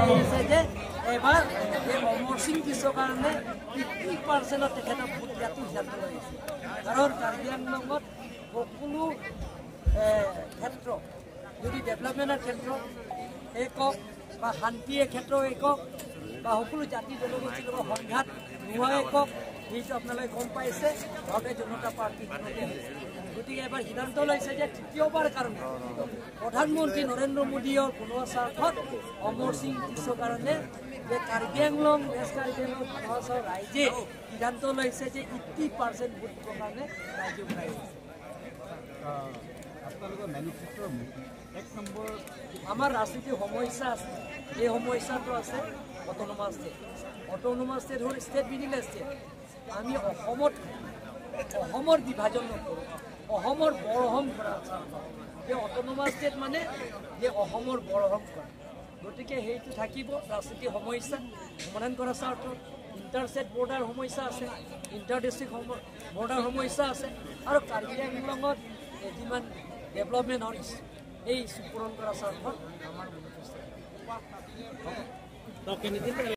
আছে যে এবাৰ এই অমৰ সিং টিছ'ৰ কাৰণে 50% তেখেতক ভোট দিয়াটো সিদ্ধান্ত লৈ আছে। কাৰণ কাৰ্বি আংলঙত সকলো ক্ষেত্ৰ, যদি ডেভেলপমেণ্টৰ ক্ষেত্ৰত কওক বা শান্তিৰ ক্ষেত্ৰত কওক বা সকলো জাতি জনগোষ্ঠীৰ লগত সংঘাত নোহোৱাই কওক, সেইটো আপোনালোকে গম পাইছে, ভাৰতীয় জনতা পাৰ্টীৰ দিনতে হৈছে। গতিকে এবাৰ সিদ্ধান্ত লৈছে যে তৃতীয়বাৰ কাৰণে প্ৰধানমন্ত্ৰী নৰেন্দ্ৰ মোদীৰ পুনৰ স্বাৰ্থত অমৰ সিং টিছ'ৰ কাৰণে যে কাৰ্বি আংলং, ৱেষ্ট কাৰ্বি আংলং, ডিমা ৰাইজে সিদ্ধান্ত লৈছে যে 80% ভোট দিবৰ কাৰণে ৰাইজে ওলাই আহিছে। আপোনালোকৰ মেনিফেষ্ট'ৰ এক নম্বৰ? আমাৰ ৰাজনীতিৰ সমস্যা আছে। এই সমস্যাটো আছে অট'নমাছ ষ্টেট। অট'নমাছ ষ্টেট হ'ল ষ্টেট উইদিন এ ষ্টেট। আমি অসমত অসমৰ বিভাজন নকৰোঁ, অসমৰ বৰ অসম কৰা যে অট'নমাছ ষ্টেট মানে যে অসমৰ বৰ অসম কৰা। গতিকে সেইটো থাকিব। ৰাজনীতিৰ সমস্যা সমাধান কৰাৰ স্বাৰ্থত ইণ্টাৰ ষ্টেট বৰ্ডাৰ সমস্যা আছে, ইণ্টাৰ ডিষ্ট্ৰিক্ট বৰ্ডাৰ সমস্যা আছে আৰু কাৰ্বি আংলঙত যিমান ডেভেলপমেণ্টৰ ইছ্যু, এই ইছ্যু পূৰণ কৰাৰ স্বাৰ্থত আমাৰ মেনিফেষ্টো।